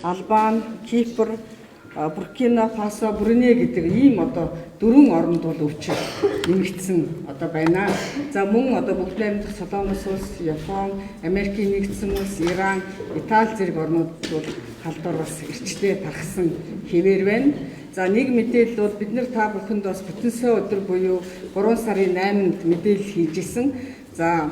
Албан, Кипр, Буркина Фасо, Бруней гэдэг ийм одоо дөрвөн оронд бол өвчин нэмэгдсэн одоо байна. За мөн одоо Бүгд найрамдах Солонгос улс, Япон, Америкийн нэгдсэн улс, Иран, Итали зэрэг орнууд бол халдвар бас эрчтэй тархсан хэвээр байна. За нэг мэдээлэл бол бид нар та бүхэнд бас бүтэнсээ өдөр буюу 3 сарын 8-нд мэдээлэл хийж исэн. За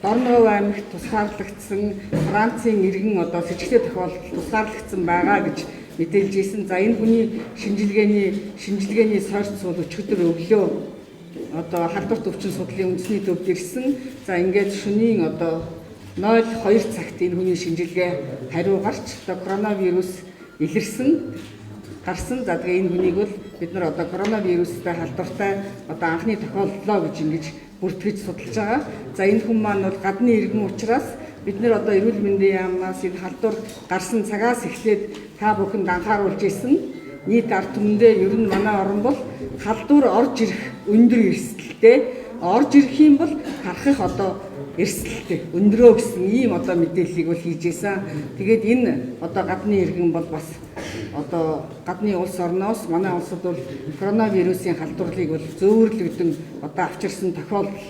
Дорногов аймагт тусгаарлагдсан Францын иргэн одоо сэжигтэй тохиолдол тусгаарлагдсан байгаа гэж мэдээлж исэн. За энэ хүний шинжилгээний сорьц бол өчигдөр өглөө одоо халдварт өвчин судлалын үндэсний төвд ирсэн. За ингээд шөнийн одоо 0-2 цагт энэ хүний шинжилгээ хариу гарч одоо коронавирус илэрсэн гарсан. За тэгээ энэ хүнийг бол бид нар одоо коронавирустай халдвартай одоо анхны тохиолдлоо гэж ингэж бүртгэж судалж байгаа. За энэ хүн маань бол гадны иргэн учраас бид нар одоо эрүүл мэндийн яамнаас энэ халдвар гарсан цагаас эхлээд та бүхэнд анхааруулж ирсэн. Нийт ард түмэндээ ер нь манай орн бол халдвар орж ирэх өндөр эрсдэлтэй, орж ирэх юм бол тархах одоо эрсдэлтэй өндрөө гэсэн ийм одоо мэдээллийг бол хийж исэн. Тэгээд энэ одоо гадны иргэн бол бас одоо гадны улс орноос манай улсад бол коронавирусын халдварлыг бол зөөвөрлөгдөн одоо авчирсан тохиолдол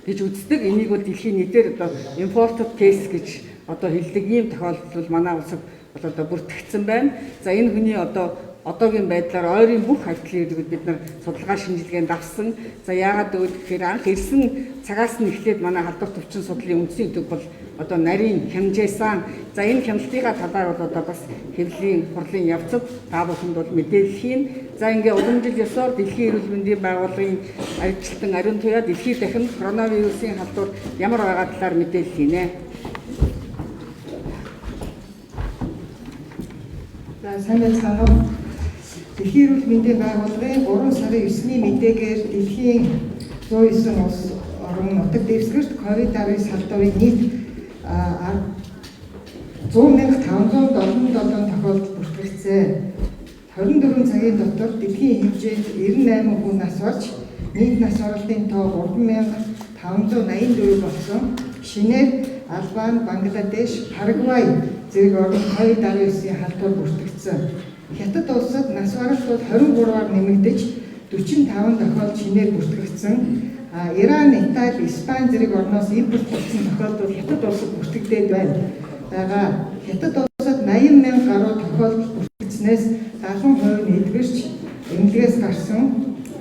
гэж үздэг. Энийг бол дэлхийн нийтээр одоо imported case гэж одоо хэлдэг ийм тохиолдол бол манай улсад бол одоо бүртгэгдсэн байна. За энэ хүний одоо одоогийн байдлаар ойрын бүх хавтлын иргэд бид нар судалгаа шинжилгээнд авсан. За яагаад гэвэл тэгэхээр анх ирсэн цагаас нь эхлээд манай халдвар төвчин судлалын үндсэн төв бол одоо нарийн хямжээсэн. За энэ хямналтынхаа талаар бол одоо бас хэвлэлийн хурлын явцад та бүхэнд бол мэдээлэл хийн. За ингээ уламжил ёсоор Дэлхийн эрүүл мэндийн байгууллагын ажилтан Ариун Туяа дэлхийд дахин коронавирусын халдвар ямар байгаа талаар мэдээлэл хийнэ. За сайн байцгаана уу? Дэлхийн эрүүл мэндийн байгууллагын 3 сарын 9-ний мэдээгээр дэлхийн 109 улс орон нутаг дэвсгэрт COVID-19 халдварын нийт 100,577 тохиолдол бүртгэгдсэн. 24 цагийн дотор дэлхийн хэмжээнд 98 хүн нас барж, нийт нас баралтын тоо 3,584 болсон. Шинээр Албан, Бангладеш, Парагвай зэрэг орнд COVID-19-ийн халдвар бүртгэгдсэн. Хятад улсад нас баралт бол 23-аар нэмэгдэж 45 тохиолдол шинээр бүртгэгдсэн. Иран, Итали, Испани зэрэг орноос импортлогдсон тохиолдол Хятад улсад бүртгэгдээд байна. Байгаа. Хятад улсад 80 мянга гаруй тохиолдол бүртгэгдснээс 70% нь эдгэрч эмнэлгээс гарсан.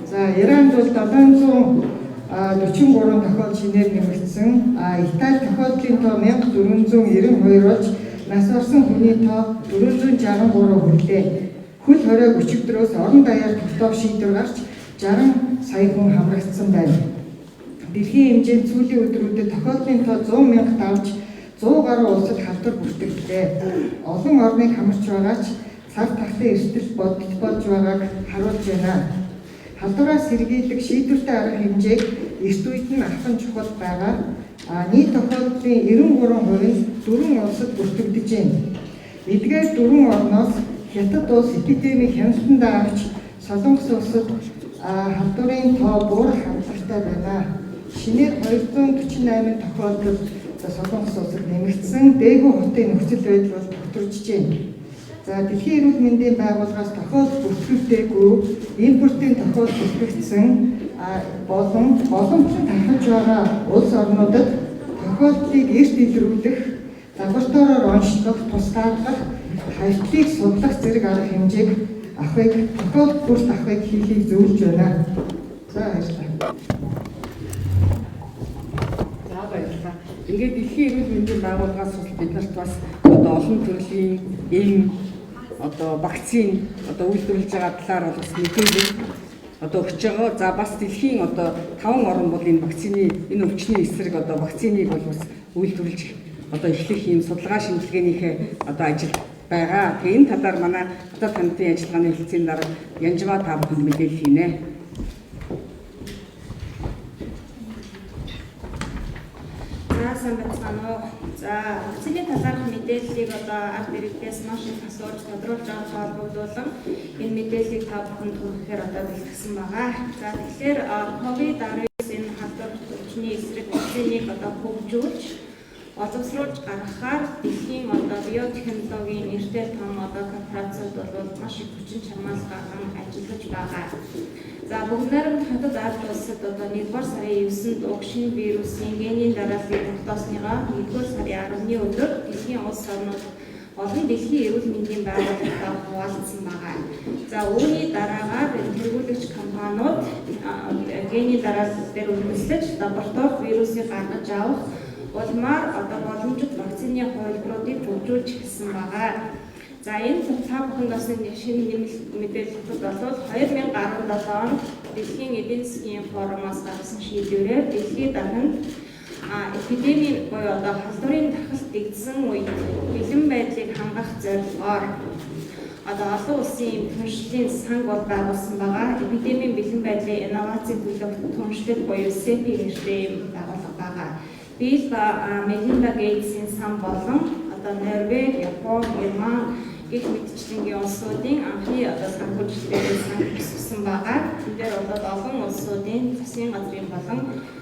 За Иранд бол 743 тохиолдол шинээр нэмэгдсэн. Итали тохиолдлын тоо 1492 болж нас барсан хүний тоо 463 хүрлээ. Хөл хориог өчигдрөөс орон даяар тогтоох шийдвэр гарч 60 сая хүн хамрагдсан байна. Дэлхийн хэмжээнд сүүлийн өдрүүдэд тохиолдлын тоо 100 мянга давж 100 гаруй улсад халдвар бүртгэгдлээ. Олон орныг хамарч байгаа ч цар тахлын эрсдэл бодит болж байгааг харуулж байна. Халдвараас сэргийлэх шийдвэртэй арга хэмжээг эрт үед нь авах нь чухал байгаа. Нийт тохиолдлын 93% нь дөрвөн улсад бүртгэгдэж байна. Эдгээр дөрвөн орноос Хятад улс эпидемийн хяналтанд авч Солонгос улсад халдварын тоо буурах хандлагатай байна. Шинээр 248 тохиолдол Солонгос улсад нэмэгдсэн. Дээгүү хотын нөхцөл байдал бол тогтворжиж байна. За Дэлхийн эрүүл мэндийн байгууллагаас тохиолдол бүртгэгдээгүй, импортын тохиолдол бүртгэгдсэн болон боломжтой тархаж байгаа улс орнуудад тохиолдлыг эрт илрүүлэх, лабораториор онцлох, тусгаарлах, харьтлыг судлах зэрэг арга хэмжээг авахыг, тохиолдол бүрт авахыг хийхийг зөвлөж байна. За баярлалаа. За баярлалаа. Ингээд Дэлхийн эрүүл мэндийн байгууллагаас бид нарт бас одоо олон төрлийн эм одоо вакцин одоо үйлдвэрлэж байгаа талаар бол бас мэдээлэл одоо өгч байгаа. За бас дэлхийн одоо 5 орн бол энэ вакцины энэ өвчний эсрэг одоо вакциныг бол бас үйлдвэрлэж одоо эхлэх юм судалгаа шинжилгээнийхээ одоо ажил байгаа. Тэгээ энэ талаар манай хятад хамтын ажиллагааны хэлтсийн дарга Янжмаа та бүхэнд мэдээлэл хийнэ. За сайн байцгаана уу. За вакцины талаарх мэдээллийг одоо ард иргэдээс маш их асууж тодруулж авч холбогдуулан энэ мэдээллийг та бүхэнд хүргэхээр одоо бэлтгэсэн байгаа. За тэгэхээр COVID-19 энэ халдвар өвчний эсрэг вакциныг одоо хөгжүүлж Боловсруулж гаргахаар дэлхийн одоо биотехнологийн нэртэй том одоо корпорациуд бол маш их хүчин чармаал гарган ажиллаж байгаа. За, бүгд найрамд Хятад Ард улсад одоо 1-р сарын 9-нд уг шинэ вирусын генийн дарааллыг тогтоосныгоо 1-р сарын 10-ны өдөр дэлхийн улс орнууд олон дэлхийн эрүүл мэндийн байгууллагатай хуваалцсан байгаа. За, үүний дараагаар тэргүүлэгч компаниуд генийн дараалал дээр үндэслэж лабораторид вирусыг гаргаж авах улмаар одоо боломжит вакцины хувилбаруудыг хөгжүүлж эхэлсэн байгаа. За, энэ та бүхэнд бас нэг шинэ нэмэлт мэдээлэл бол 2017 онд Дэлхийн эдийн засгийн форумоос гаргасан шийдвэрээр дэлхийд дахинд эпидеми буюу одоо халдварын тархалт дэгдсэн үед бэлэн байдлыг хангах зорилгоор одоо олон улсын түншлэлийн санг бол байгуулсан байгаа. Эпидемийн бэлэн байдлын инновацийн төлөв түншлэл буюу CEPI нэртэй юм байгууллага байгаа. Билл ба Мелинда Гейтсийн сан болон одоо Норвеги, Япон, Герман гэх мэтчилэнгийн улсуудын анхны одоо санхүүжилтээр сан төссөн байгаа. Энд дээр бол олон улсуудын засгийн газрын болон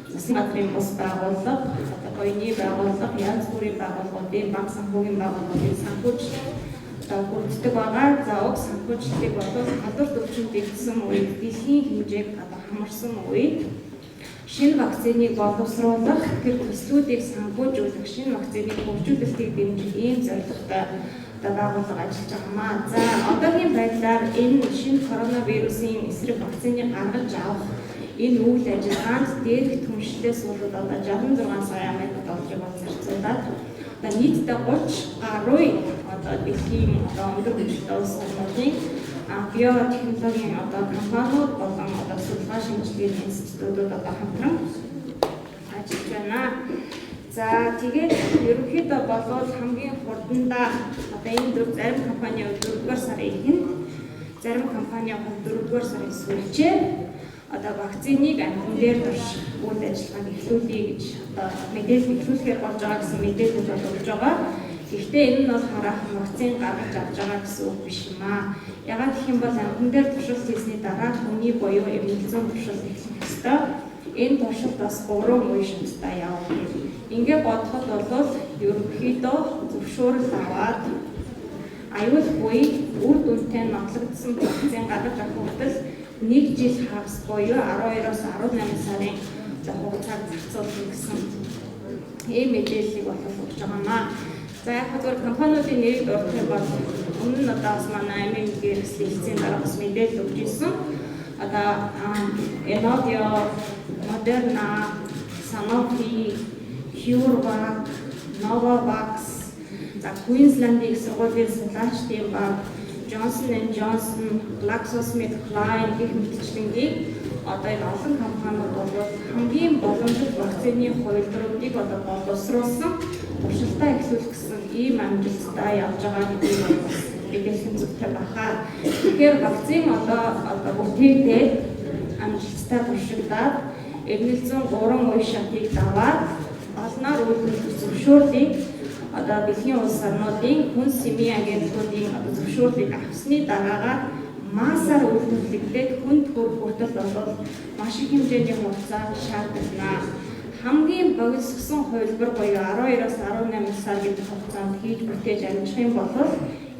засгийн газрын бус байгууллага, одоо буйны байгууллага, янз бүрийн байгууллагуудын, банк санхүүгийн байгууллагуудын санхүүжилт одоо бүрддэг байгаа. За, уг санхүүжилтийг бол халдвар төвчөнд дэгдсэн үед, дэлхийн хэмжээг одоо хамарсан үед шинэ вакциныг боловсруулах, тэр төслүүдийг санхүүжүүлэх, шинэ вакцины хөгжүүлэлтийг дэмжих ийм зорилготой одоо байгууллага ажиллаж байгаа юм аа. За, одоогийн байдлаар энэ шинэ коронавирусын эсрэг вакциныг гаргаж авах энэ үйл ажиллагаанд дээрх түншлэлээс бол одоо 66 сая Америк долларыг бол зарцуулаад одоо нийтдээ 30 гаруй одоо дэлхийн одоо өндөр хүчтэй улс орнуудын биотехнологийн одоо компаниуд болон одоо судалгаа шинжилгээний институтууд одоо хамтран ажиллаж байна. За, тэгээд ерөнхийдөө болвол хамгийн хурдандаа одоо энэ дөр зарим компани 4-р сарын эхэнд, зарим компани 4-р сарын сүүлчээр одоо вакциныг амьтан дээр турших үйл ажиллагааг эхлүүлье гэж одоо мэдээлэл эхлүүлэхээр болж байгаа гэсэн мэдээлэл бол өгч байгаа. Гэхдээ энэ нь бол хараахан вакцин гаргаж авч байгаа гэсэн үг биш юм аа. Яагаад гэх юм бол амьтан дээр туршилт хийсний дараа хүний буюу эмнэлэг зүйн туршилт эхлэх ёстой. Энэ туршилт бас 3 үе шаттай явна. Ингээ бодоход бол ерөнхийдөө зөвшөөрөл аваад аюулгүй, үр дүнтэй нотлогдсон вакцин гаргаж авах хүртэл 1 жил хагас буюу 12-оос 18 сарын хугацааг зарцуулна гэсэн ийм мэдээллийг бол өгч байгаа юм аа. За, яг зөвхөн компаниудын нэрийг дурдах юм бол өмнө нь одоо бас манай ММГ хэрэгслийн дараа бас мэдээлэл өгч ирсэн. Одоо Inovio, Moderna, Sanofi, CureVac, Novavax, за, Queensland-ийн их сургуулийн судлаачдын баг, Johnson Johnson, GlaxoSmithKline гэх мэтчилэнгийн одоо энэ олон компаниуд бол хамгийн боломжит вакцины хувилбаруудыг одоо боловсруулсан, туршилтаа эхлүүлэх гэсэн ийм амжилттай явж байгаа гэдгийг бол бас мэдээлэх зүйтэй баха. Тэгэхээр вакцин одоо бүтээгдээд, амжилттай туршигдаад, 903 үе шатыг даваад, олноор үйлдвэрлэх зөвшөөрлийг одоо дэлхийн улс орнуудын хүнс сэмийн агентлагуудын одоо зөвшөөрлийг авсны дараагаар массаар үйлдвэрлэгдээд хүнд хүрэх хүртэл бол маш их хэмжээний хугацаа шаардлагатай. Хамгийн богиносгосон хувилбар буюу 12-оос 18 сар гэдэг хугацаанд хийж бүтээж амжих юм бол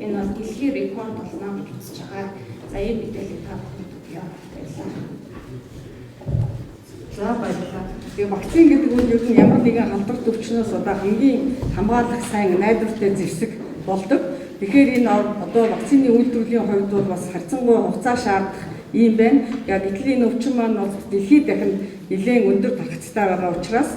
энэ бол дэлхийн рекорд болно гэж үзэж байгаа. За, ийм мэдээллийг та бүхэнд өгье. Баярлалаа. За, баярлалаа. Тэгээ вакцин гэдэг нь ер нь ямар нэгэн халдвар төвчнөөс одоо хамгийн хамгаалах сайн найдвартай зэвсэг болдог. Тэгэхээр энэ одоо вакцины үйлдвэрлэлийн хувьд бол бас харьцангуй хугацаа шаардах ийм байна. Яг гэтэл энэ өвчин маань бол дэлхийд дахин нэлээн өндөр тархацтай байгаа учраас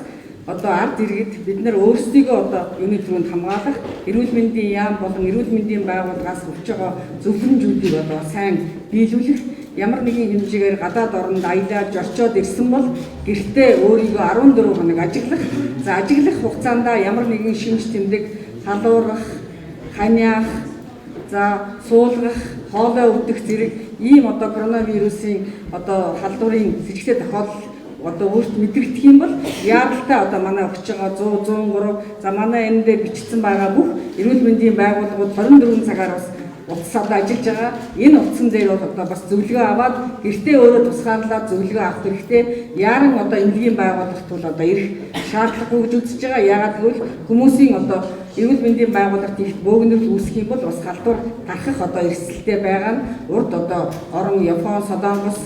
одоо ард иргэд бид нар өөрсдийгөө одоо юуны түрүүнд хамгаалах, эрүүл мэндийн яам болон эрүүл мэндийн байгууллагаас өгч байгаа зөвлөмжүүдийг одоо сайн биелүүлэх, ямар нэгэн хэмжээгээр гадаад оронд аялаад зорчоод ирсэн бол гэртээ өөрийгөө 14 хоног ажиглах. За, ажиглах хугацаанд ямар нэгэн шинж тэмдэг халуурах, ханиах, за, суулгах, хоолой өвдөх зэрэг ийм одоо коронавирусын одоо халдварын сэжигтэй тохиолдол одоо өөрт мэдрэгдэх юм бол яаралтай одоо манай өгч байгаа 100 103, за, манай энэ дээр бичигдсэн байгаа бүх эрүүл мэндийн байгууллагууд 24 цагаар бас Утас одоо ажиллаж байгаа. Энэ утсан дээр бол одоо бас зөвлөгөө аваад гэртээ өөрөө тусгаарлаад зөвлөгөө авах хэрэгтэй. Яаран одоо эмнэлгийн байгууллагт бол одоо ирэх шаардлагагүй гэж үзэж байгаа. Яагаад гэвэл хүмүүсийн одоо эрүүл мэндийн байгууллагт их бөөгнөрөл үүсэх юм бол бас халдвар тархах одоо эрсдэлтэй байгаа нь урд одоо орон Япон, Солонгос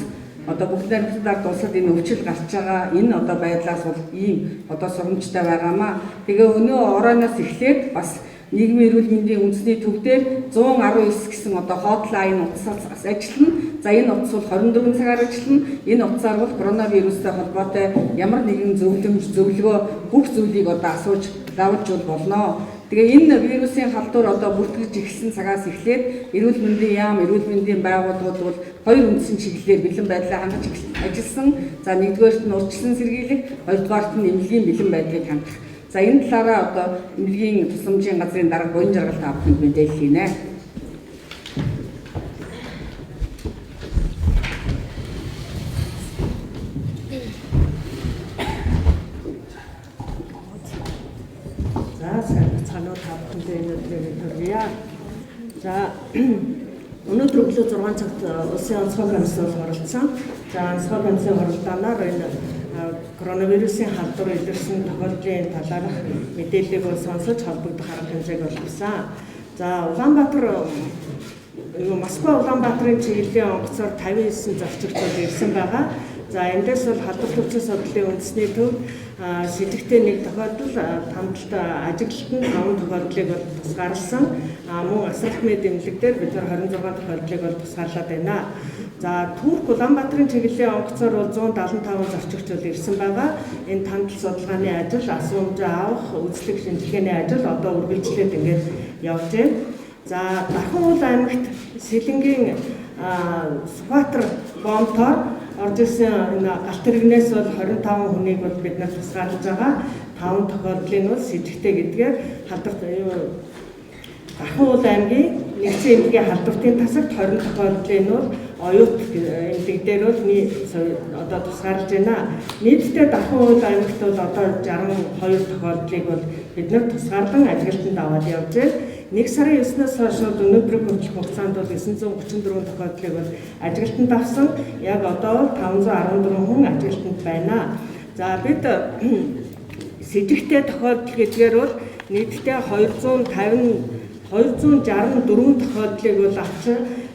одоо бүх нарийн улсад энэ өвчл гарч байгаа энэ одоо байдлаас бол ийм одоо сурамжтай байгаамаа. Тэгээ өнөө оройноос эхлээд бас нийгмийн эрүүл мэндийн үндэсний төв дээр 119 гэсэн одоо хотлайн утсаас бас ажиллана. За энэ утас бол 24 цагаар ажиллана. Энэ утсаар бол коронавирустай холбоотой ямар нэгэн зөвлөмж, зөвлөгөө бүх зүйлийг одоо асууж давж болно. Тэгээ энэ вирусын халдвар одоо бүртгэж эхэлсэн цагаас эхлээд эрүүл мэндийн яам, эрүүл мэндийн байгууллагууд бол хоёр үндсэн чиглэлээр бэлэн байдлаа хангаж ажилласан. За нэгдүгээрт нь урьдчилан сэргийлэх, хоёрдугаарт нь эмнэлгийн бэлэн байдлыг хангах. За энэ талаараа одоо эмнэлгийн тусламжийн газрын дарга Буян Жаргал та бүхэнд мэдээлэл хийнэ. За сайн бацгаана уу, та бүхэндээ энэ өдрийг хүргье. За өнөөдөр өглөө 6 цагт улсын онцгой комисс бол оролцсон. За онцгой комиссийн хуралдаанаар энэ коронавирусын халдвар илэрсэн тохиолдлын талаарх мэдээллийг бол сонсож холбогдох арга хэмжээг олгосон. За Улаанбаатар Москва Улаанбаатарын чиглэлийн онгоцоор 59 зорчигч бол ирсэн байгаа. За эндээс бол халдвар төвчин судлалын үндэсний төв сэжигтэй нэг тохиолдол, тамдалт ажиглалт нь 5 тохиолдлыг бол тусгаарласан. Мөн асрах мэд эмнэлэг дээр бид нар 26 тохиолдлыг бол тусгаарлаад байна. За Турк Улаанбаатарын чиглэлийн онгоцоор бол 175 зорчигч бол ирсэн байгаа. Энэ тандал судалгааны ажил, асуумжаа авах, үзлэг шинжилгээний ажил одоо үргэлжлээд ингээд явж байна. За Дархан уул аймагт Сэлэнгийн Сүхбаатар бомтоор орж ирсэн энэ галт тэрэгнээс бол 25 хүнийг бол бид нар тусгаарлаж байгаа. 5 тохиолдлын бол сэжигтэй гэдгээр халдвар Дархан уул аймгийн нэгдсэн эмнэлгийн халдвартын тасагт 20 тохиолдлын бол оюут эмнэлэг дээр бол одоо тусгаарлаж байна. Нийтдээ Дархан уул аймагт бол одоо 62 тохиолдлыг бол бид нар тусгаарлан ажиглалтанд аваад явж байна. 1 сарын 9-ноос хойш бол өнөөдрийн хүртэлх хугацаанд бол 934 тохиолдлыг бол ажиглалтанд авсан. Яг одоо бол 514 хүн ажиглалтанд байна. За бид сэжигтэй тохиолдол гэдгээр бол нийтдээ 264 тохиолдлыг бол авч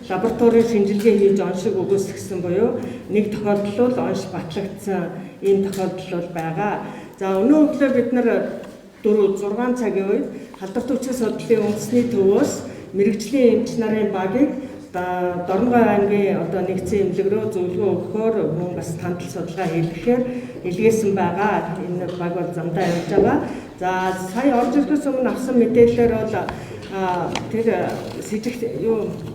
лабораторийн шинжилгээ хийж оншиг өгөөсгсөн буюу нэг тохиолдол бол онш батлагдсан ийм тохиолдол бол байгаа. За өнөө өглөө бид нар 4 6 цагийн үед халдвар төвчин судлалын үндэсний төвөөс мэргэжлийн эмч нарын багийг Дорногов аймгийн одоо нэгдсэн эмнэлэг рүү зөвлөгөө өгөхөөр мөн бас тандал судалгаа хийлгэхээр илгээсэн байгаа. Энэ баг бол замдаа явж байгаа. За сая орж ирэхээс өмнө авсан мэдээлэлээр бол тэр сэжигт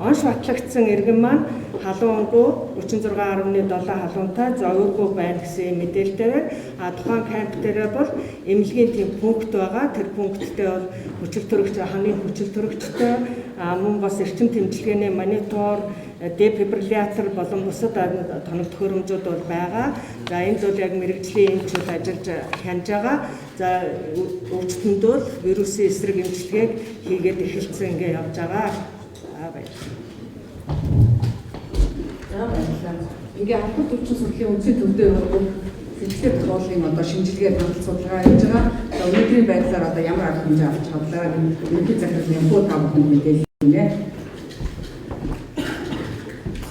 онш батлагдсан иргэн маань халуунгүй 36.7 халуунтай зовиургүй байна гэсэн мэдээлэлтэй байна. А тухайн камп дээр бол эмнэлгийн тийм пункт байгаа. Тэр пункттэй бол хүчил төрөгч, хамгийн хүчил төрөгчтэй мөн бас эрчим тэмцэлгээний монитор, дефибриллятор болон бусад тоног төхөөрөмжүүд бол байгаа. За энд бол яг мэргэжлийн эмчүүд ажиллаж хянаж байгаа. За өвчтөнд бол вирусын эсрэг эмчилгээг хийгээд эхэлсэн ингээ явж байгаа. За баярлалаа. За баярлалаа. Ингээ халдвар төвчин судлалын үндэсний төвдөө бол сэжигтэй тохиолдлын одоо шинжилгээ тандал судалгаа хийж байгаа. За өнөөдрийн байдлаар одоо ямар арга хэмжээ авч байгаа талаар ерөнхий захирал Ямхуу та бүхэнд мэдээлэл хийнэ.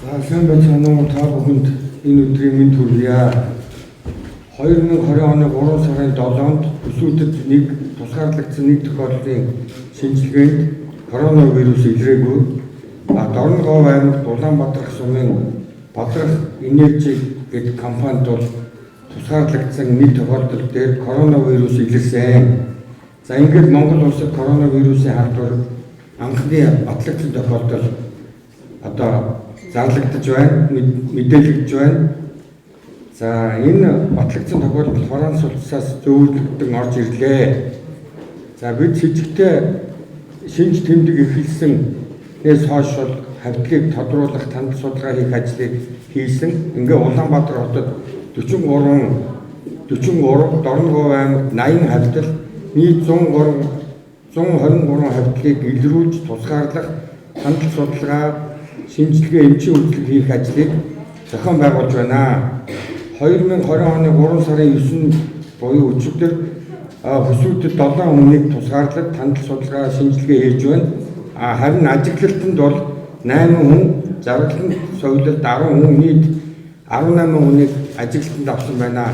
За сайн байцгаана уу, та бүхэнд энэ өдрийн мэнд хүргье. 2020 оны 3 сарын 7-нд өсүүдэд нэг тусгаарлагдсан нэг тохиолдлын шинжилгээнд коронавирус илрээгүй. А Дорногов аймагт Улаанбаатар сумын Бадрах Энержи гэдэг компанид бол тусгаарлагдсан нэг тохиолдол дээр коронавирус илэрсэн. За ингээд Монгол улсад коронавирусын халдвар анхны батлагдсан тохиолдол одоо зарлагдаж байна, мэдээлэгдэж байна. За энэ батлагдсан тохиолдол Франц улсаас зөөвөрлөгдөн орж ирлээ. За бид сэжигтэй шинж тэмдэг эхэлсэнээс хойш бол хавдлыг тодруулах, тандал судалгаа хийх ажлыг хийсэн. Ингээ Улаанбаатар хотод 43 Дорногов аймагт 80 хавдал, нийт 103 123 хавдлыг илрүүлж тусгаарлах хандлт судалгаа, шинжилгээ, эмчийн үйлчилгээ хийх ажлыг зохион байгуулж байна. 2020 оны 3 сарын 9-нд буюу өчигдөр хөсүүдэд 7 хүнийг тусгаарлаж хандлт судалгаа, шинжилгээ хийж байна. Харин ажиглалтанд бол 8 хүн, жаргалан совилолд 10 хүн, нийт 18 хүнийг ажиглалтанд авсан байна.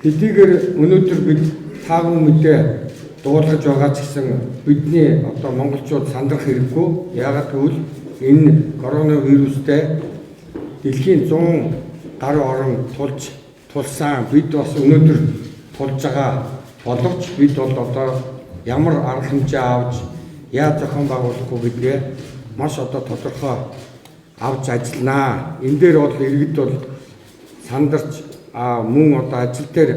Хэдийгээр өнөөдөр бид таагүй мэдээ дуулгаж байгаа ч гэсэн бидний одоо монголчууд сандрах хэрэггүй. Яагаад гэвэл энэ коронавирустай дэлхийн 100 гаруй орн тулж тулсан, бид бас өнөөдөр тулж байгаа боловч бид бол одоо ямар арга хэмжээ авч яаж зохион байгуулахгүй гэдгээ маш одоо тодорхой авч ажилланаа. Энэ дээр бол иргэд бол сандарч мөн одоо ажил дээр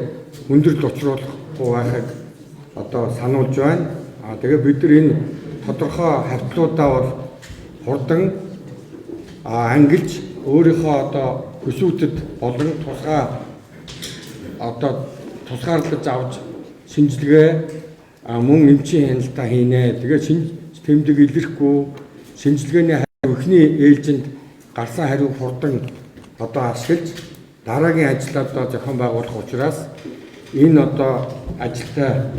хүндрэл учруулахгүй байхыг одоо сануулж байна. Тэгээ бид нар энэ тодорхой хавтлуудаа бол хурдан ангилж өөрийнхөө одоо хөсүүтэд болон тусгай одоо тусгаарлаж авч шинжилгээ мөн эмчийн хяналтаа хийнэ. Тэгээ шинж тэмдэг илэрхгүй шинжилгээний хариу эхний ээлжинд гарсан хариуг хурдан одоо ашиглаж дараагийн ажил одоо зохион байгуулах учраас энэ одоо ажилтай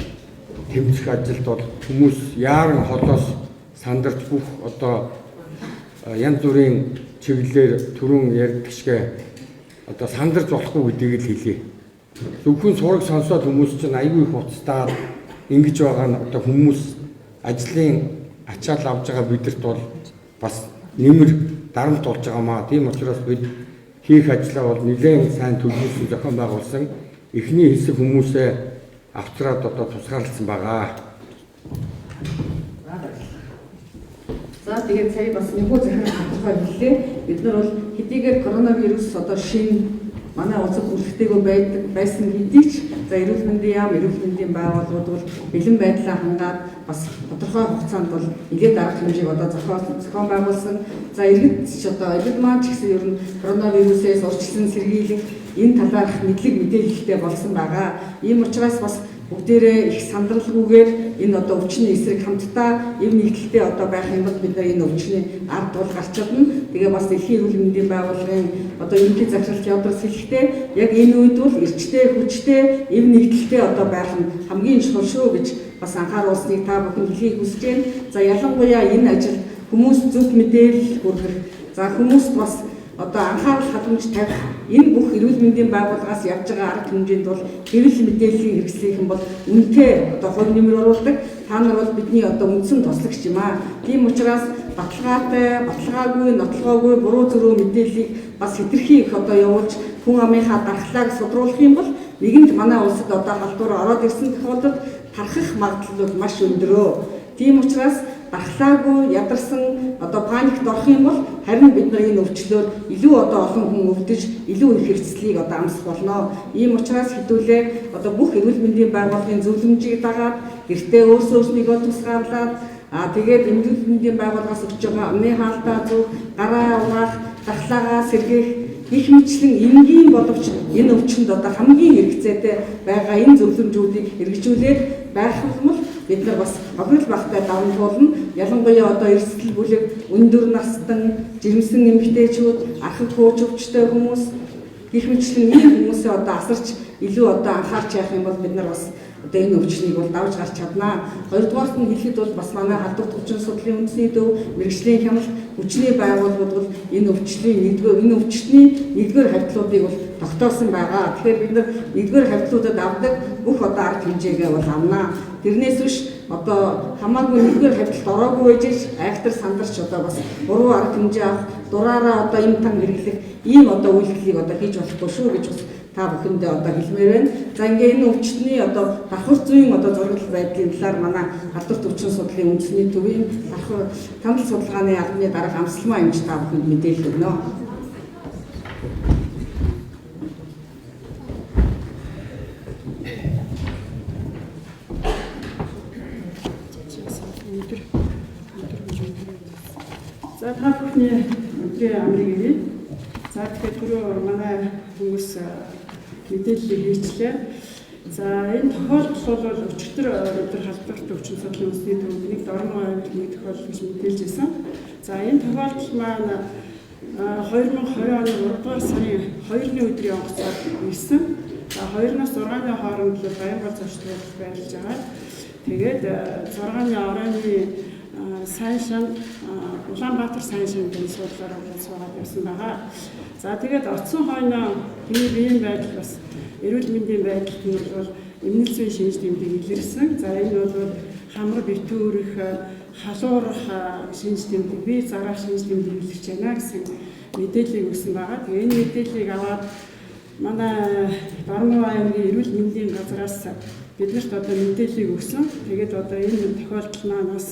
тэмцэх ажилд бол хүмүүс яаран холоос сандарч бүх одоо янз бүрийн чиглэлээр түрүүн ярьдаг шигэ одоо сандарч болохгүй гэдгийг л хэлье. Зөвхөн сураг сонсоод хүмүүс чинь аюу их уцтаад ингэж байгаа нь одоо хүмүүс ажлын ачаал авж байгаа бидэрт бол бас нэмэр дарамт болж байгаа маа. Тийм учраас бид хийх ажлаа бол нэлээд сайн төлөвлөсөн, зохион байгуулсан эхний хэсэг хүмүүсээ авчраад одоо тусгаарласан байгаа. За тэгээд сая бас нэгүү захирал тодорхой хэллээ. Бид нар бол хэдийгээр коронавирус одоо шинэ манай улсад хүрэхтэйгүй байдаг байсан хэдий ч за эрүүл мэндийн яам, эрүүл мэндийн байгууллагууд бол бэлэн байдлаа хангаад бас тодорхой хугацаанд бол нэлээд арга хэмжээг одоо зохион байгуулсан. За иргэд ч одоо иргэд маань ч гэсэн ер нь коронавирусээс урьдчилан сэргийлэх энэ талаарх мэдлэг мэдээлэлтэй болсон байгаа. Ийм учраас бас бүгдээрээ их сандралгүйгээр энэ одоо өвчний эсрэг хамтдаа эв нэгдэлтэй одоо байх юм бол бид нар энэ өвчний ард бол гарч чадна. Тэгээ бас дэлхийн эрүүл мэндийн байгууллагын одоо ерөнхий захирал Теодорос хэлэхдээ яг энэ үед бол эрчтэй, хүчтэй, эв нэгдэлтэй одоо байх нь хамгийн чухал шүү гэж бас анхааруулсныг та бүхэн хэлхийг хүсэж байна. За ялангуяа энэ ажил хүмүүс зөв мэдээлэл хүргэх, за хүмүүст бас одоо анхаарал хатамж тавих энэ бүх эрүүл мэндийн байгууллагаас явж байгаа арга хэмжээнд бол хэвлэл мэдээллийн хэрэгслийнхэн бол үнэтэй одоо хувь нэмэр оруулдаг. Та нар бол бидний одоо үндсэн туслагч юм аа. Тийм учраас баталгаатай, баталгаагүй, нотлогоогүй буруу зөрүү мэдээллийг бас хэтэрхий их одоо явуулж хүн амынхаа дархлааг судруулах юм бол нэгэнт манай улсад одоо халдвар ороод ирсэн тохиолдолд тархах магадлал маш өндөрөө. Тийм учраас дархлаагүй, ядарсан одоо паникт орох юм бол харин бид нар энэ өвчлөөр илүү одоо олон хүн өвдөж, илүү их хэрэгцлийг одоо амсах болно. Ийм учраас хэдүүлээ одоо бүх эрүүл мэндийн байгууллагын зөвлөмжийг дагаад гэртээ өөрсөө өөрснийгөө тусгаарлаад тэгээд эрүүл мэндийн байгууллагаас өгч байгаа амны хаалтаа зүг, гараа угаах, дархлаагаа сэргээх гэх мэтлэн энгийн боловч энэ өвчнөд одоо хамгийн хэрэгцээтэй байгаа энэ зөвлөмжүүдийг хэрэгжүүлээд байх юм бол бид нар бас хохирол багтай даван туулна. Ялангуяа одоо эрсдэл бүлэг, өндөр настан, жирэмсэн эмэгтэйчүүд, архаг хууч өвчтэй хүмүүс гэх мэтлэн ийм хүмүүсээ одоо асарч илүү одоо анхаарч явах юм бол бид нар бас одоо энэ өвчнийг бол давж гарч чаднаа. Хоёрдугаарт нь хэлэхэд бол бас манай халдвар төвчин судлалын үндэсний төв, мэргэжлийн хяналт, хүчний байгууллагууд бол энэ өвчний нэгдүгээр хавьтлуудыг бол тогтоосон байгаа. Тэгэхээр бид нар нэгдүгээр хавьтлуудад авдаг бүх одоо арга хэмжээгээ бол авнаа. Тэрнээс биш одоо хамаагүй нэгдүгээр хавьталд ороогүй байж айхтар сандарч одоо бас буруу арга хэмжээ авах, дураараа одоо юм тан хэрэглэх ийм одоо үйлдэлийг одоо хийж болохгүй шүү гэж бас та бүхэндээ одоо хэлмээр байна. За ингээ энэ өвчтний одоо давхар зүйн одоо зураглал байдлын талаар манай халдвар төвчин судлалын үндэсний төвийн давхар танал судалгааны албаны дарга Амсалмаа эмч та бүхэнд мэдээлэл өгнө. За та бүхний өдрийн амрыг ирье. За тэгэхээр түрүү манай хүмүүс мэдээллийг хийчлээ. За энэ тохиолдол бол өчигдөр өдөр халдвар төвчин судлалын үндэсний төвд нэг дормоо авир нэг тохиолдол гэж мэдээлж байсан. За энэ тохиолдол маань 2020 оны 3 дугаар сарын 2-ны өдрийн онгоцоор ирсэн. За 2-наас 6-ны хооронд л Баянгол зочдлол байрлаж байгаа. Тэгээд 6-ны оройн сайн шанд Улаанбаатар сайн шанд энэ суудлаар бол суугаад явсан байгаа. За тэгээд оцсон хойноо миний биеийн байдал бас эрүүл мэндийн байдалд нь бол эмнэл зүйн шинж тэмдэг илэрсэн. За энэ бол хамар битүүрэх, халуурах шинж тэмдэг, бие зарах шинж тэмдэг илэрч байна гэсэн мэдээллийг өгсөн байгаа. Тэгээ энэ мэдээллийг аваад манай Дорногов аймгийн эрүүл мэндийн газраас биднэрт одоо мэдээллийг өгсөн. Тэгээд одоо энэ тохиолдол маань бас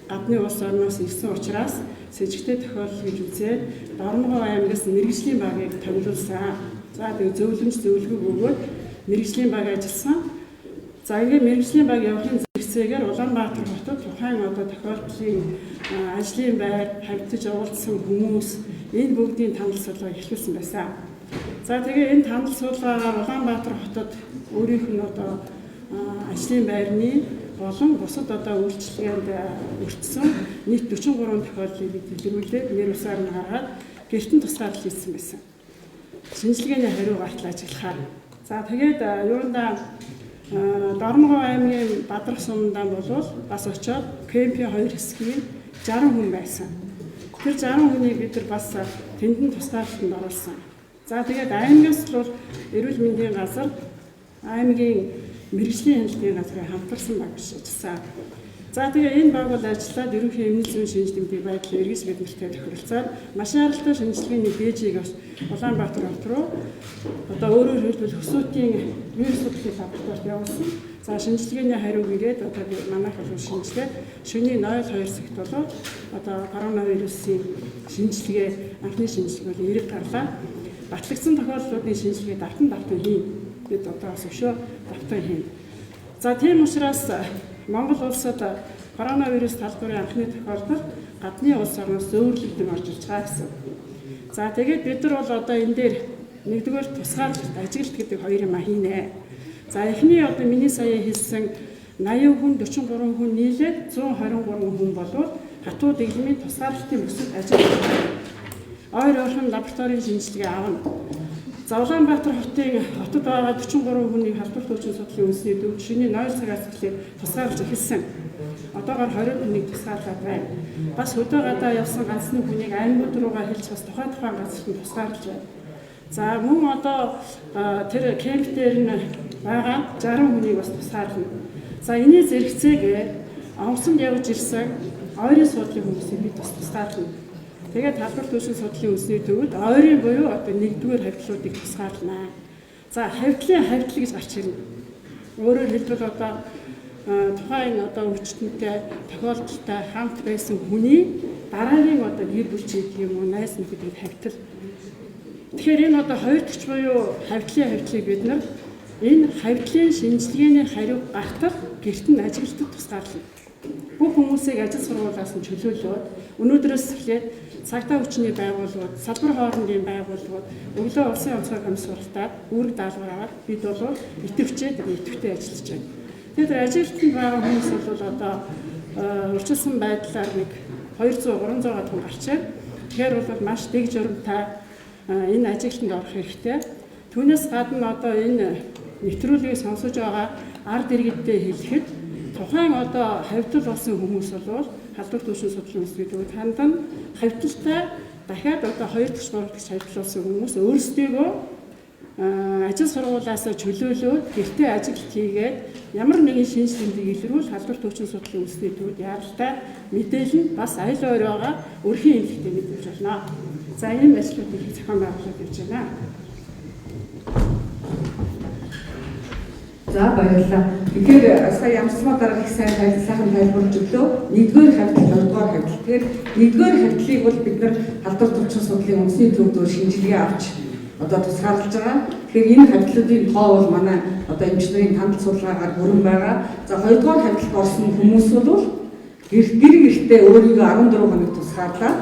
гадны улс орноос ирсэн учраас сэжигтэй тохиолдол гэж үзээд Дорногов аймгаас мэргэжлийн багийг томилуулсан. За тэгээ зөвлөмж зөвлөгөөг өгөөд мэргэжлийн баг ажилласан. За ингээ мэргэжлийн баг явахын зэрэгцээгээр Улаанбаатар хотод тухайн одоо тохиолдлын ажлын байр хавьтаж уулзсан хүмүүс энэ бүгдийн танал судалгаа эхлүүлсэн байсан. За тэгээ энэ танал судалгаагаар Улаанбаатар хотод өөрийнх нь одоо ажлын байрны болон бусад одоо үйлчилгээнд өртсөн нийт 43 тохиолдлыг бид илрүүлээд нэр усаар нь гаргаад гэртэн тусгаарлал хийсэн байсан. Шинжилгээний хариу гартал ажиглахаар. За тэгээд юундаа Дорногов аймгийн Бадрах сумдаа болвол бас очиод КМП 2 хэсгийн 60 хүн байсан. Тэр 60 хүнийг бид нар бас тэндэн тусгаарлалтанд оруулсан. За тэгээд аймгаас л бол эрүүл мэндийн газар аймгийн мэргэжлийн хяналтын газрын хамтарсан баг биш ажилласан. За тэгээ энэ баг бол ажиллаад ерөнхий эмнэл зүйн шинж тэмдэг байдал эргэж бид нартай тохиролцоод маш яралтай шинжилгээний бэжийг бас Улаанбаатар хот руу одоо өөрөөр хэлбэл хөсөөтийн вирус судлалын лабораторид явуулсан. За шинжилгээний хариуг ирээд одоо манайх бол шинжилгээд шөнийн 0.2 цагт бол одоо коронавирусын шинжилгээ анхны шинжилгээ бол эерэг гарлаа. Батлагдсан тохиолдлуудын шинжилгээ давтан давтан хийн. Бид одоо бас өшөө давтан хийн. За тийм учраас Монгол улсад коронавирус талбарын анхны тохиолдол гадны улс орноос зөөвөрлөгдөн орж ирж байгаа гэсэн. За тэгээд бид нар бол одоо энэ дээр нэгдүгээр тусгаарлалт ажиглалт гэдэг хоёр юм хийнэ. За эхний одоо миний сая хэлсэн 80 хүн 43 хүн нийлээд 123 хүн болвол хатуу дэглэмийн тусгаарлалтын бүсэд ажиллах. Ойр ойрхон лабораторийн шинжилгээ авна. За Улаанбаатар хотын хотод байгаа 43 хүний халдвар төвчин судлалын үндэсний төв шөнийн 0 цагаас эхлээд тусгаарлаж эхэлсэн. Одоогоор 20 хүнийг тусгаарлаад байна. Бас хөдөө гадаа явсан ганцны хүнийг аймагуд руугаа хэлж бас тухайн газарт нь тусгаарлаж байна. За мөн одоо тэр кемп дээр нь байгаа 60 хүнийг бас тусгаарлана. За энэний зэрэгцээгээр онгоцонд явж ирсэн ойрын суудлын хүмүүсийг бид бас тусгаарлана. Тэгээд халдвар түвшин судлалын үндэсний төвд ойрын буюу одоо нэгдүгээр хавьдлуудыг тусгаарлана. За хавьдлын хавьдал гэж гарч ирнэ. Өөрөөр хэлбэл одоо тухайн одоо өвчтөнтэй тохиолдолтой хамт байсан хүний дараагийн одоо гэр бүл ч гэх юм уу найз нөхөдийн хавьдал. Тэгэхээр энэ одоо хоёр дахь буюу хавьдлын хавьдлыг бид нар энэ хавьдлын шинжилгээний хариу гартал гэрт нь ажиглалтад тусгаарлана. Бүх хүмүүсийг ажил сургуулиас нь чөлөөлөөд өнөөдрөөс эхлээд цагтаа хүчний байгууллагууд, салбар хоорондын байгууллагууд өглөө улсын онцгой комиссуралтаар үүрэг даалгавар аваад бид бол идэвхжээд идэвхтэй ажиллаж байна. Тэгэхээр тэр ажилтнанд байгаа хүмүүс бол одоо урьдчилсан байдлаар нэг 200 300 гадна гарч байна. Тэгэхээр бол маш дэг журамтай энэ ажилтнанд орох хэрэгтэй. Түүнээс гадна одоо энэ нэвтрүүлгийг сонсож байгаа ард иргэдтэй хэлэхэд тухайн одоо хавьдал болсон хүмүүс бол халдвар түвшин судлалын үндэсний төвд хандан хавьдалтай дахиад одоо 2 дахь 3 дахь хавьдал болсон хүмүүс өөрсдийгөө ажил сургуулиасаа чөлөөлөөд гэртээ ажиглалт хийгээд ямар нэгэн шинж тэмдэг илрүүл халдвар түвшин судлалын үндэсний төвд яаралтай мэдээлэл нь бас айл ойр байгаа өрхийн эмнэлэгтээ мэдүүлж болно. За ийм ажлуудыг зохион байгуулад явж байна. За баярлалаа. Тэгэхээр сая ямсмаа дарга их сайн сайхан тайлбарлаж өглөө. Нэгдүгээр хавьдал, хоёрдугаар хавьдал. Тэгэхээр нэгдүгээр хавьдлыг бол бид нар халдвар түвшин судлалын үндэсний төвд шинжилгээ авч одоо тусгаарлаж байгаа. Тэгэхээр энэ хавьдлуудын тоо бол манай одоо эмч нарын тандал судалгаагаар бүрэн байгаа. За хоёрдугаар хавьдлалд орсон хүмүүс бол гэр гэртээ өөрийгөө 14 хоног тусгаарлаа.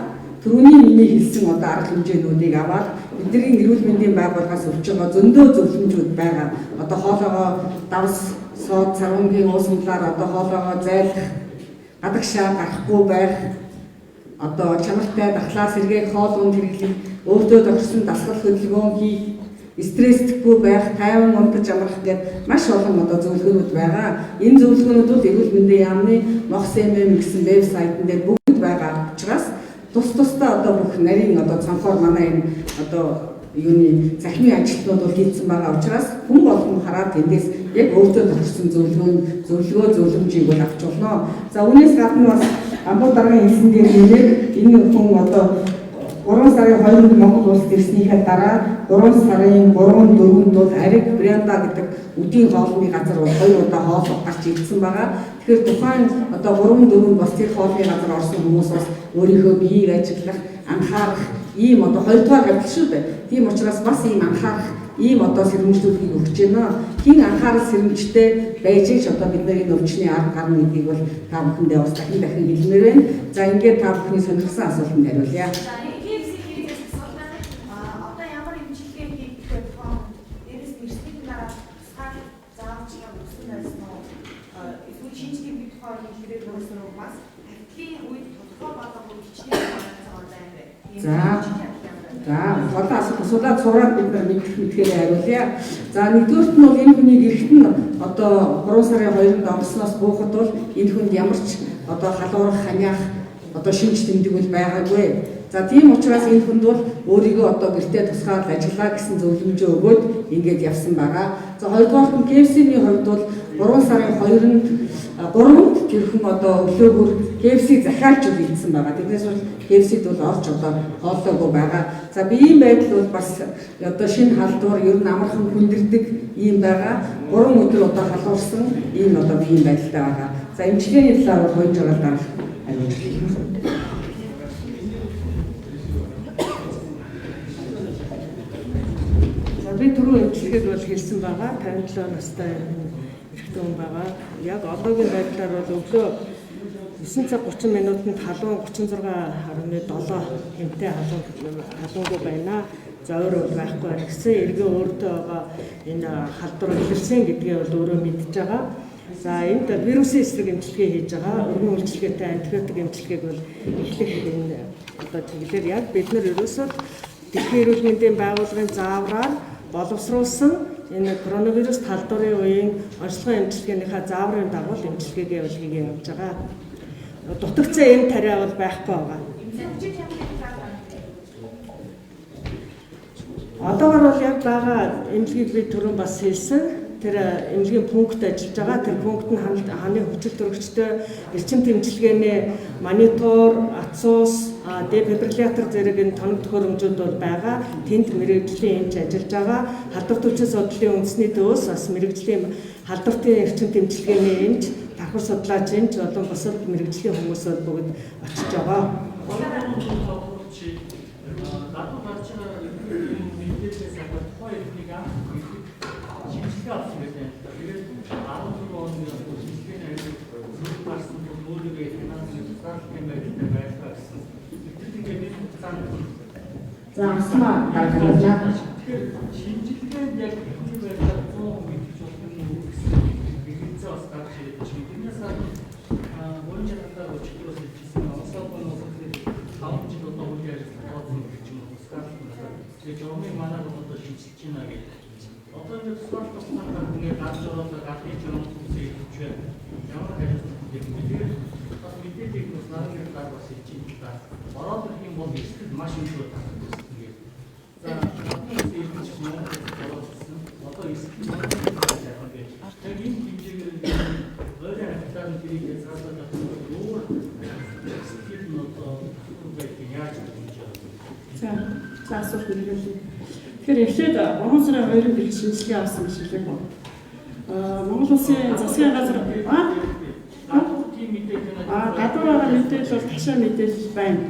Түрүүний миний хэлсэн одоо арга хэмжээнүүдийг аваад бидний эрүүл мэндийн байгууллагаас өгч байгаа зөндөө зөвлөмжүүд байгаа. Одоо хоолоогоо давс, сод, сарвангийн уусамлаар одоо хоолоогоо зайлах, гадагшаа гарахгүй байх, одоо чанартай дахлаа сэргээх хоол унд хэрэглэх, өөртөө тохирсон дасгал хөдөлгөөн хийх, стресстгүй байх, тайван унтаж амрах гээд маш олон одоо зөвлөгөөнүүд байгаа. Энэ зөвлөгөөнүүд бол эрүүл мэндийн яамны MOX-MM гэсэн вебсайтн дээр бүгд байгаа учраас тус тусдаа одоо бүх нарийн одоо цонхоор манай энэ одоо юуны захимын ажилтнууд бол хийцэн байгаа учраас хүн болгон хараад тэндээс яг өөртөө тохирсон зөвлөгөө зөвлөмжийг бол авч болно. За үүнээс гадна бас Амбуу даргын хэлсэн дээр нэмээд энэ хүн одоо 3 сарын 2-нд Монгол улсад ирснийхээ дараа 3 сарын 3-4-нд бол Ариг Бренда гэдэг үдийн хоолны газар бол 2 удаа хоол гарч ирсэн байгаа. Тэгэхээр тухайн одоо 3-4-нд бас тэр хоолны газар орсон хүмүүс бас өөрийнхөө биеийг ажиглах, анхаарах ийм одоо 2 дугаар хавьтал шүү дээ. Тийм учраас бас ийм анхаарах ийм одоо сэрэмжлүүлгийг өгч байна. Хин анхаарал сэрэмжтэй байж ч одоо бид нар энэ өвчний арга гарна гэдгийг бол та бүхэндээ бас дахин дахин хэлмээр байна. За ингээд та бүхний сонирхсан асуултанд хариулъя. За KFC хийхээс асуулт байна. Одоо ямар эмчилгээ хийх вэ тухайн дээрээс нэрсний дараа тусгай зааварчилгаа өгсөн байсан уу? Эсвэл шинжилгээ тухай хэлбэрээр өгсөн үү? Бас хавтлын үед тодорхой болоогүй хичнээн хугацаа байна вэ? За голоо асуулт асуулаад сураад бид нар мэдэх мэдхээр хариулъя. За нэгдүгüүрт нь бол энэ хүнийг эрэхт нь одоо 3 сарын 2-нд онгоцноос буухад бол энэ хүнд ямар ч одоо халуурах, ханиах одоо шинж тэмдэг бол байгаагүй. За тийм учраас энэ хүнд бол өөрийгөө одоо гэртээ тусгаад ажиллаа гэсэн зөвлөмжөө өгөөд ингээд явсан байгаа. За хоёрдугаарт нь KFC-ний хувьд бол 3 сарын 2-нд 3-нд тэр хүн одоо өглөөгөр KFC захиалж үл идсэн байгаа. Тэрнээс бол KFC-д бол орж одоо хооллоогүй байгаа. За биеийн байдал бол бас одоо шинэ халдвар ер нь амархан хүндэрдэг ийм байгаа. 3 өдөр одоо халуурсан ийм одоо биеийн байдалтай байгаа. За эмчилгээний талаар бол хоёржоо дараах хариулж өгье. За би түрүү эмчилгээг бол хэлсэн байгаа. 57 настай эрэгтэй хүн байгаа. Яг одоогийн байдлаар бол өглөө 9 цаг 30 минутанд халуун 36.7 хэмтэй халуунгүй байна. За өөр бол байхгүй байна гэсэн эргэн өөртөө байгаа энэ халдвар илэрсэн гэдгээ бол өөрөө мэдж байгаа. За энд вирусын эсрэг эмчилгээ хийж байгаа. Өргөн үйлчилгээтэй антибиотик эмчилгээг бол эхлэх энэ одоо чиглэлээр яг бид нар ерөөсөө Дэлхийн эрүүл мэндийн байгууллагын заавраар боловсруулсан энэ коронавирус халдварын үеийн онцлогын эмчилгээнийхээ зааврын дагуу эмчилгээгээ бол хийгээ явж байгаа. Дутагдсан эм тариа бол байхгүй байгаа. Одоогор бол яг байгаа эмнэлгийг би түрүүн бас хэлсэн. Тэр эмнэлгийн пункт ажиллаж байгаа. Тэр пункт нь ханы хүчил төрөгчтэй эрчим тэмцэлгээний монитор, ацуус, дефибриллятор зэрэг энэ тоног төхөөрөмжүүд бол байгаа. Тэнд мэрэгжлийн эмч ажиллаж байгаа. Халдвар түлхэн судлалын үндэсний төвөөс бас мэрэгжлийн халдвартын эрчим тэмцэлгээний эмч, тархар судлаач эмч болон бусад мэрэгжлийн хүмүүс бол бүгд очиж байгаа. Гадуур гарч байгаа мэдээлэлээс авах тухайн эрхийг анх шинжилгээ авсан байсан юм. Тэгээд 14 оны шинжилгээний ажил зүг гарсан бол өөрийгөө финансын тусгаарлалтын байдлаар байлгаа гэсэн. Тэр ингээд нэг хугацаанд За асмаа дараагаар. Тэгэхээр шинжилгээнд яг эхний байдлаар 100% итгэж болох юм уу гэсэн хэрэгцээ бас гарч ирээд чинь. Тэрнээс гадна уян чанартай өчигдрөөс хэлжсэн. Улс холбооны улс 5 жил одоо үйл ажиллагаа тооцсон гэх юм уу тусгаарлалт байна. Тэгээд журмыг манайд одоо шинжилж байна гэдэг. Одоо ингээд тусгаарлалт хугацаанд ингээд гарч ороод гадны журам хүмүүсийг илүүч байна. Ямар хариуцлага хүлээх вэ? Тэгээд бас мэдээллийг бас наран гэр дараа бас хэлж байна та. Ороод ирэх юм бол эрсдэл маш өндөр татдаг гэсэн ингээд. За гадны улс иргэн ч Монголд ороод ирсэн. Одоо эрсдэл Монголд яах вэ? Тэгэхээр энэ хэмжээгээр ойрын хавьтаар нь тэрийг хязгаарлаад авах өөр эрсдэл нь одоо татвар байдгийг яаж дүгнэж байгаа вэ? За асуулт нэрвэлээ. Тэгэхээр эхлээд 3 сарын 2-нд ирэх шинжилгээ авсан гэж хэлээг. Монгол Улсын засгийн газар гадуур байгаа мэдээлэл бол ташаа мэдээлэл байна.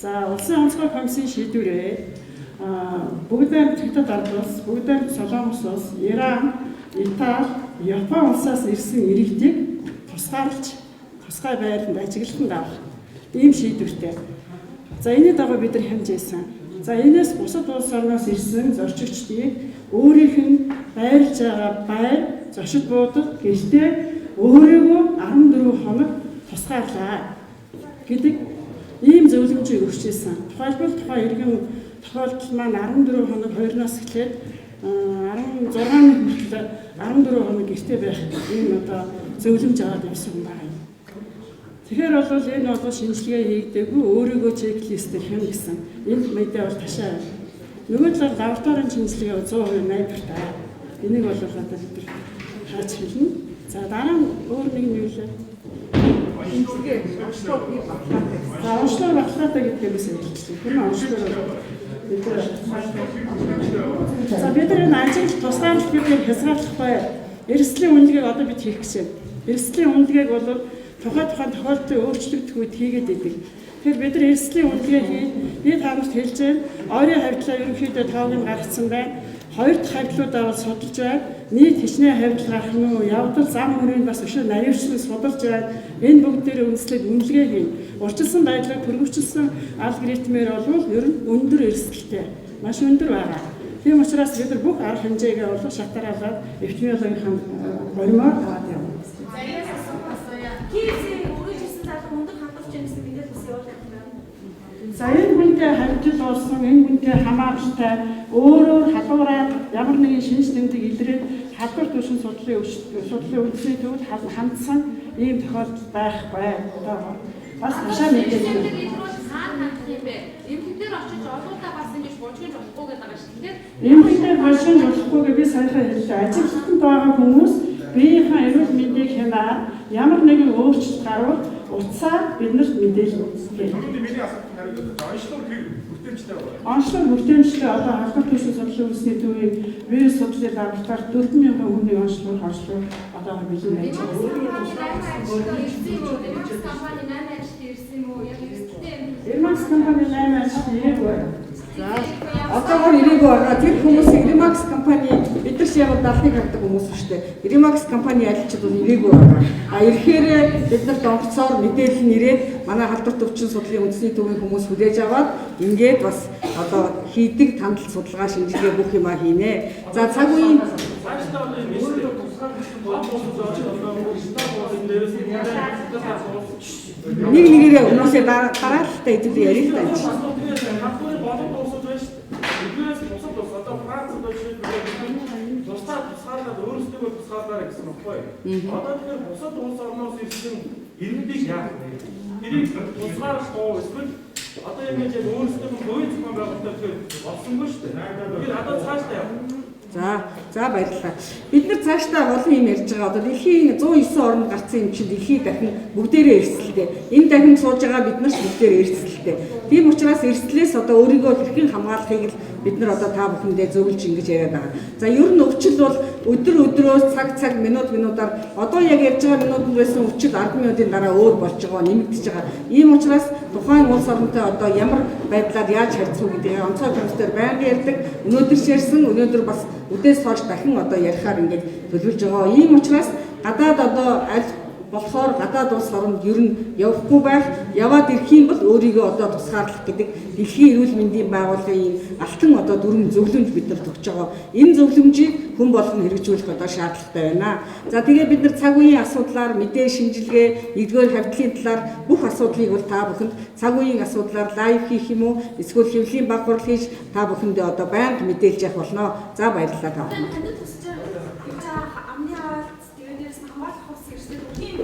За улсын онцгой комиссийн шийдвэрээ бүгд найрамд Хятад ард улс, бүгд найрамд Солонгос улс, Иран, Итали, Япон улсаас ирсэн иргэдийг тусгаарлаж тусгай байранд ажиглалтанд авах ийм шийдвэртэй. За энэний дагуу бид нар хямжсэн. За энэс бусад улс орноос ирсэн зорчигчдыг өөрийнх нь байрлаж байгаа байр, зочид буудал гэртээ өөрийгөө 14 хоног тусгаарлаа гэдэг Ийм зөвлөмжийг өгч ирсэн. Тухайлбал тухайн иргэн тохиолдол маань 14 хоног 2-оос эхлээд 16-ны хүртэл 14 хоног гэртээ байх ийм одоо зөвлөмж аваад явсан хүн байгаа юм. Тэгэхээр бол энэ бол шинжилгээ хийгдээгүй өөрийгөө чеклистээр хям гэсэн. Энэ мэдээ бол ташаа. Нөгөө талаар лабораторийн шинжилгээ 100% найдвартай. Энийг бол одоо бид нар хаач хэлнэ. За дараа нь өөр нэг нь юу лээ? Шинжилгээ онцлог бий баталгаатай. За онцлог баталгаатай гэдгээ би хэлчихлээ. Тийм ээ онцлог бид нар за бид нар энэ ажил тусгаарлал бид хязгаарлахгүй. Эрсдлийн үнэлгээг одоо бид хийх гэж байна. Эрсдлийн үнэлгээг бол тухайн тохиолдлын өөрчлөгдөх үед хийгээд идэг. Тэгэхээр бид нар эрсдлийн үнэлгээ хийж би та нарт хэлж байна. Ойрын хавьдлаа ерөнхийдөө тоог нь гаргацсан байна. Хоёр дахь хавьдлуудаа бол судалж байна. Нийт хичнээн хавьдал гарах нь уу? Явдал зам мөрийг бас өшөө наривчлан судалж байна. Энэ бүгд дээр үндэслээд үнэлгээ хийн. Урьдчилсан байдлаар төрөвчлсөн алгоритмээр бол ер нь өндөр эрсдэлтэй. Маш өндөр байгаа. Тийм учраас бид нар бүх арга хэмжээгээ бол шатараалаад эпидемиологийн горимоор аваад явна. Зариас асуух асууя. KFC өргөж ирсэн залуу өндөр хандуулж байна гэсэн мэдээлэл бас явуулаад байна. За энэ хүнтэй хамтил болсон, энэ хүнтэй хамааралтай өөрөөр халуураад ямар нэгэн шинж тэмдэг илрээд халдвар түвшин судлалын үндэсний төвд хандсан ийм тохиолдол байхгүй. Одоо бас тушаа мэдээлэл илрүүл хаана хандах юм бэ? Эмнэлгээр очиж олуулаа бас ингэж бужигж болохгүй гэдэг байгаа шүү дээ. Эмнэлгээр божигж болохгүй гэж би саяхан хэллээ. Ажилтнанд байгаа хүмүүс биеийнхээ эрүүл мэндийг хянаад ямар нэгэн өөрчлөлт гарвал утсаар биднэрт мэдээлэл өгдөг. Түрүүний миний асуултанд хариулаад онцлог хэр хүртээмжтэй байгаа. Онцлог хүртээмжтэй одоо халдвар түвшин судлалын үндэсний төвийн вирус судлалын лабораторид 4000 хүний онцлог хорслог одоо бэлэн байж байгаа. Ermax компани 8 ажилтан ирсэн юм уу? Яг эрсдэлтэй юм. Ermax компани 8 ажилтан ирээгүй. За одоогоор ирээгүй байгаа. Тэр хүмүүс Ermax компани бид нар ч яг далныг хардаг хүмүүс шүү дээ. Ermax компани ажилчид бол ирээгүй байгаа. А ирэхээр бид нарт онгоцоор мэдээлэл нь ирээд манай халдвар төвчин судлалын үндэсний төвийн хүмүүс хүлээж аваад ингээд бас одоо хийдэг тандал судалгаа шинжилгээ бүх юмаа хийнэ. За цаг үеийн цаашдаа одоо юм шүү дээ. Нэг нэгээрээ хүмүүсээ дараалалтай хэдүүлээ ярих та энэ. Халдварын болон дуусаж байна шүү дээ. Эдгээрээс бусад улс одоо Францад жишээлбэл тусдаа тусгаарлаад өөрсдөө тусгаарлаарай гэсэн баггүй. Одоо тэгэхээр бусад улс орноос ирсэн иргэдийг яах вэ? Тэрийг тусгаарлах уу эсвэл одоо ингэж яг өөрсдөө буй зохион байгуулалтаар тэгэхээр олсонгүй шүү дээ. Тэгэхээр одоо цаашдаа явах. За баярлалаа. Бид нар цаашдаа олон юм ярьж байгаа. Одоо дэлхийн 109 оронд гарсан юм чинь дэлхийд дахин бүгдээрээ эрсдэлтэй. Энэ дахин сууж байгаа бид нар ч бүгдээрээ эрсдэлтэй. Тийм учраас эрсдлээс одоо өөрийгөө хэрхэн хамгаалахыг л бид нар одоо та бүхэндээ зөвлөж ингэж яриад байгаа. За ер нь өвчл бол өдөр өдрөөс цаг цаг минут минутаар одоо яг ярьж байгаа минутанд байсан өвчл 10 минутын дараа өөр болж байгаа, нэмэгдэж байгаа. Ийм учраас тухайн улс оронтой одоо ямар байдлаар яаж харьцах вэ гэдгийг онцгой комиссээр байнга ярьдаг. Өнөөдөр ч ярьсан, өнөөдөр бас үдээс хойш дахин одоо ярихаар ингэж төлөвлөж байгаа. Ийм учраас гадаад одоо аль болохоор гадаад улс оронд ер нь явахгүй байх, яваад ирэх юм бол өөрийгөө одоо тусгаарлах гэдэг дэлхийн эрүүл мэндийн байгууллагын алтан одоо дөрвөн зөвлөмж бид нар өгч байгаа. Энэ зөвлөмжийг хүн болгон хэрэгжүүлэх одоо шаардлагатай байна. За тэгээ бид нар цаг үеийн асуудлаар мэдээ шинжилгээ, нэгдүгээр хавьдлын талаар бүх асуудлыг бол та бүхэнд цаг үеийн асуудлаар лайв хийх юм уу, эсвэл хэвлэлийн баг хурал хийж та бүхэндээ одоо байнга мэдээлж явах болно. За баярлалаа та бүхэнд. Танд тусч амны авалт тэгээ дээрээс нь хамгаалах хувцас ирсэн үгийн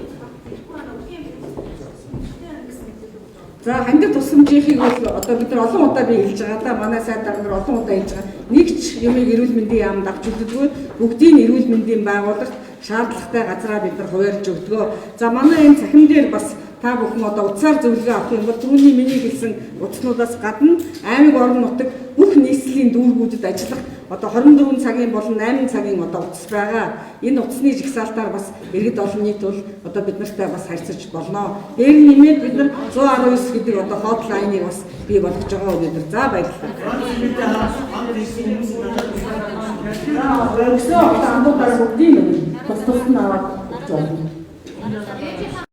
ирэхгүй байна үгийн гэсэн мэдээлэл өгч байгаа. За хандив тусламжийнхыг бол одоо бид нар олон удаа би хэлж байгаа да манай сайд дарга нар олон удаа хэлж байгаа. Нэг ч юмыг эрүүл мэндийн яамд авч үздэггүй. Бүгдийг эрүүл мэндийн байгууллагт шаардлагатай газраа бид нар хуваарлж өгдөг. За манай энэ цахим дээр бас та бүхэн одоо утсаар зөвлөгөө авах юм бол түүний миний хэлсэн утаснуудаас гадна аймаг орон нутаг бүх нийслэлийн дүүргүүдэд ажиллах одоо 24 цагийн болон 8 цагийн одоо утас байгаа. Энэ утасны жагсаалтаар бас иргэд олон нийт бол одоо бид нартай бас харьцаж болно. Дээр нь нэмээд бид нар 119 гэдэг одоо хотлайныг бас бий болгож байгаа өнөөдөр. За баярлалаа. За өгсөн одоо андуудаараа бүгдийг нь тус тус нь аваад өгч болно.